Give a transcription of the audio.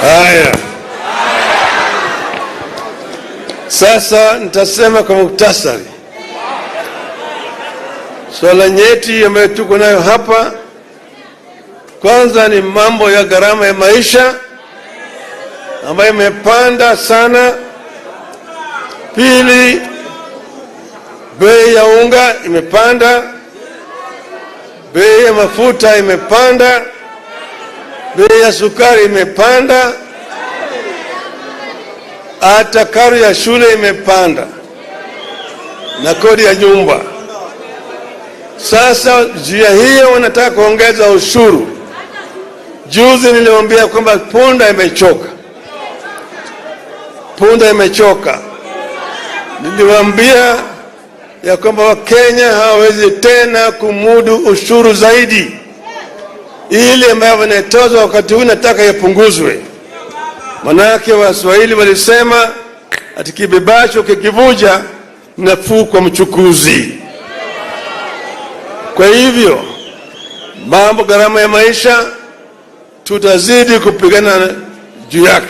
Haya, sasa nitasema kwa muktasari swala nyeti ambayo tuko nayo hapa. Kwanza ni mambo ya gharama ya maisha ambayo imepanda sana. Pili, bei ya unga imepanda, bei ya mafuta imepanda, bei ya sukari imepanda, hata karo ya shule imepanda na kodi ya nyumba. Sasa njia hiyo wanataka kuongeza ushuru. Juzi niliwaambia kwamba punda imechoka, punda imechoka. Niliwaambia ya kwamba Wakenya hawawezi tena kumudu ushuru zaidi, ile ambayo wanatozwa wakati huu nataka yapunguzwe. Manake Waswahili walisema ati kibebacho kikivuja nafuu kwa mchukuzi. Kwa hivyo mambo gharama ya maisha tutazidi kupigana juu yake.